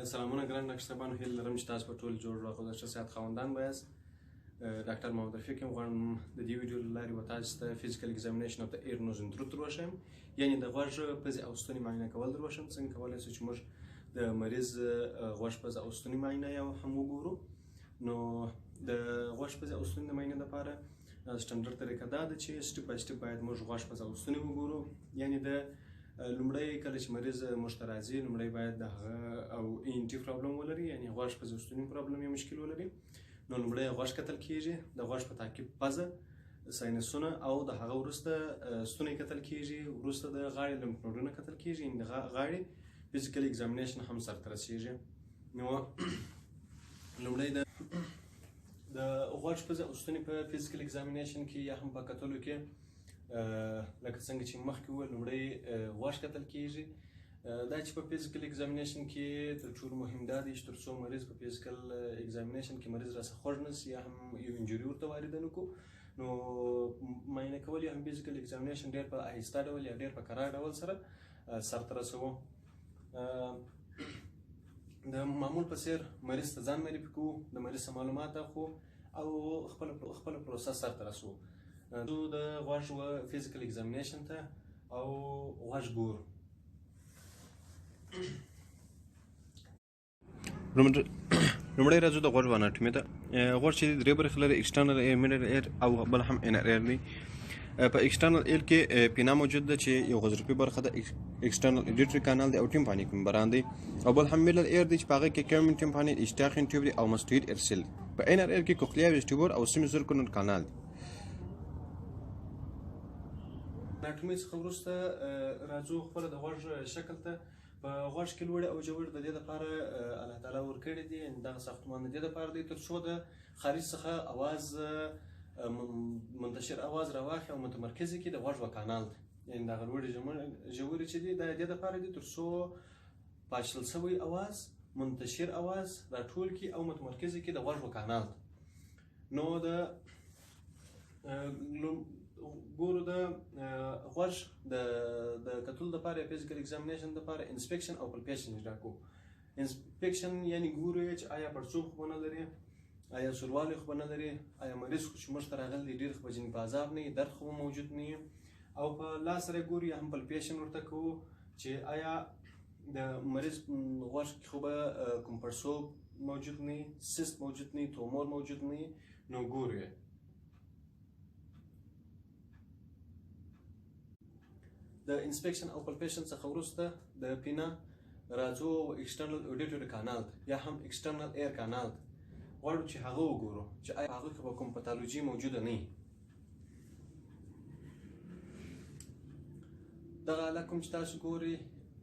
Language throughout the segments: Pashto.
سلامونه ګران ډاکټر صاحبانو، هیله لرم چې تاسو به ټول جوړ روغ او د ښه صحت خاوندان به یاست. ډاکټر محمد رفیق یم. غواړم د دې ویډیو له لارې به تاسو ته physical examination of the ear, nose and throat وښیم، یعنې د غوږ، پزې او ستوني معاینه کول در وښیم، څنګه کولی شو چې موږ د مریض غوږ، پزه او ستوني معاینه یو هم وګورو. نو د غوږ، پزې او ستوني د معاینې لپاره سټنډرډ طریقه دا ده چې step by step باید موږ غوږ، پزه او ستوني وګورو. یعنې د لومړی کله چې مریض موږ ته راځي، لومړی باید د هغه او ENT problem ولري، یعنې غوږ، پزې او ستوني problem یا مشکل ولري. نو لومړی غوږ کتل کیږي، د غوږ په تعقیب پزه، ساینسونه او د هغه وروسته ستونی کتل کیږي، وروسته د غاړې lymph node ونه کتل کیږي، یعنې د غاړې physical examination هم سرته رسیږي. نو لومړی د غوږ، پزې او ستوني په physical examination کې یا هم په کتلو کې، لکه څنګه چې مخکې وویل، لومړی غوږ کتل کیږي. دا چې په physical examination کې تر ټولو مهم دا دی چې تر څو مریض په physical examination کې مریض راسره خوږ نه سي یا هم یو injury ورته وارده نه کړو، نو معاینه کول یا هم physical examination ډېر په آهسته ډول یا ډېر په کرار ډول سره سرته رسوو. د معمول په څېر مریض ته ځان معرفي کوو، د مریض څخه معلومات اخلو او خپل پروسه سرته رسوو. د غوږ و physical examination ته او غوږ ګورو. لومړی راځو د غوږ اناټومي ته. غوږ چې درې برخې لري: external ear، middle ear او بل هم inner ear دی. په external ear کې pinna موجود ده چې یو غضروفي برخه ده، external auditory canal دی او tympanic membrane دی، او بل هم middle ear دی چې په هغه کې cavum tympani، Eustachian tube دی او mastoid air cell. په inner ear کې cochlea، vestibule او semicircular canal دی. اناټومي څخه وروسته راځو خپله د غوږ شکل ته. په غوږ کې لوړې او ژورې د دې لپاره الله تعالی ورکړي دي، یعنې دغه ساختمان د دې لپاره دی تر څو د خارج څخه اواز، منتشر اواز راواخلي او متمرکز کړي د غوږ و کانال ته. یعنې دغه لوړې ژورې چې دي، دا د دې لپاره دي تر څو پاشل شوی اواز، منتشر اواز راټول کړي او متمرکز کړي د غوږ و کانال ته. نو د ګورو د غوږ د کتلو لپاره، physical examination لپاره inspection او palpation اجرا کوو. inspection یعنی ګورو چې آیا پړسوب خو به نه لري، آیا سوروالی خو به نه لري، آیا مریض خو چې موږ ته راغلی دی ډېر خو به ځینې په عذاب نه وي، درد خو به موجود نه وي، او په لاس سره ګورو یا هم palpation ورته کوو چې آیا د مریض غوږ کې خو به کوم پړسوب موجود نه وي، cyst موجود نه وي، تومور موجود نه وي، نو ګورو یې. د inspection او palpation څخه وروسته د pinna راځو external auditory canal ته یا هم external ear canal ته. غواړو چې هغه وګورو چې آیا هغه کې به کوم pathology موجوده نه وي. دغه آله کوم چې تاسو ګورئ،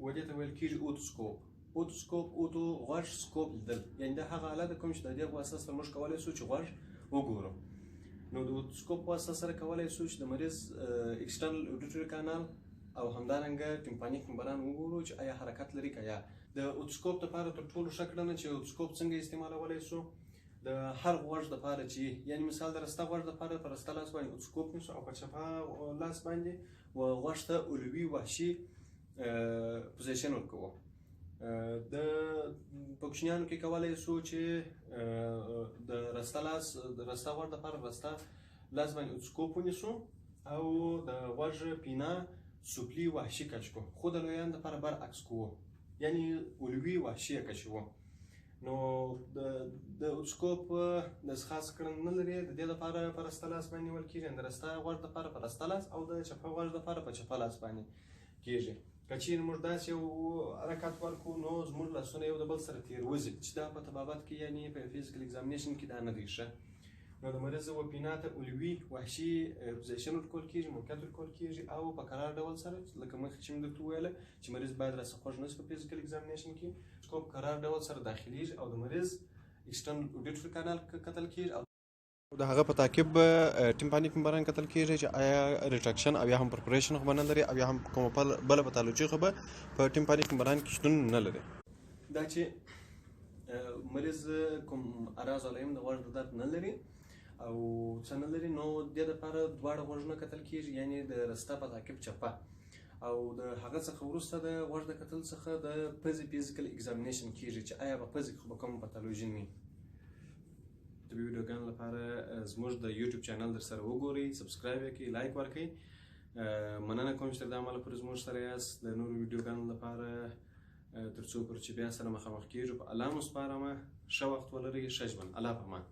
و دې ته ویل کېږي otoscope. Otoscope، oto غوږ، scope لیدل، یعنې دا هغه آله ده کوم چې د دې په واسطه سره موږ کولی شو چې غوږ وګورو. نو د otoscope په واسطه سره کولی شو چې د مریض external auditory canal او همدارنګه tympanic membrane وګورو چې آیا حرکت لري که یا. د otoscope لپاره تر ټولو ښه کړنه چې otoscope څنګه استعمالولی شو، د هر غوږ لپاره چې، یعنې مثال د رسته غوږ لپاره په رسته لاس باندې otoscope نیسو او په چپه لاس باندې و غوږ ته علوي وحشي position ورکوو. د په کوچنیانو کې کولی شو چې د رسته لاس، د رسته غوږ لپاره رسته لاس باندې otoscope ونیسو او د غوږ pinna سفلي وحشي کش کو، خو د لویانو لپاره برعکس کوو، یعنی علوي وحشي یې کشوو. نو د otoscope د خاص کړنه نه لري، د دې لپاره په رسته لاس باندې نیول کېږي، د رسته غوږ لپاره په رسته لاس او د چپه غوږ لپاره په چپه لاس باندې کېږي. که چیرې موږ داسې یو حرکت ورکړو، نو زموږ لاسونه یو د بل سره تېر وځي چې دا په طبابت کې، یعنی په physical examination کې دا نه دی ښه. نو د مریض و pinna ته علوي وحشي position ورکول کېږي، موقعیت ورکول کېږي او په کرار ډول سره، لکه مخکې چې مې درته وویله چې مریض باید راسره خوږ نه شي په physical examination کې، scope کرار ډول سره داخلېږي او د مریض external auditory canal کتل کېږي او د هغه په تعقیب tympanic membrane کتل کېږي چې آیا retraction او یا هم perforation خو به نه لري او یا هم کومه بله pathology خو به په tympanic membrane کې شتون نه لري. دا چې مریض کوم اعراض علایم د غوږ د درد نه لري او څه نه لري، نو د دې لپاره دواړه غوږونه کتل کېږي، یعنې د رسته په تعقیب چپه، او د هغه څخه وروسته د غوږ د کتل څخه د پزې physical examination کیږي چې آیا په پزې کې خو به کوم pathology نه وي. طبي ویډیوګانو لپاره زموږ د یوټیوب channel در سره وګورئ، subscribe یې کړئ، like ورکړئ. مننه کوم چې تر دا مهاله پورې زموږ سره یاست. د نورو ویډیوګانو لپاره تر څو پورې چې بیا سره مخامخ کیږو، په الله مو سپارم. ښه وخت ولرئ، ښه ژوند، الله په امان.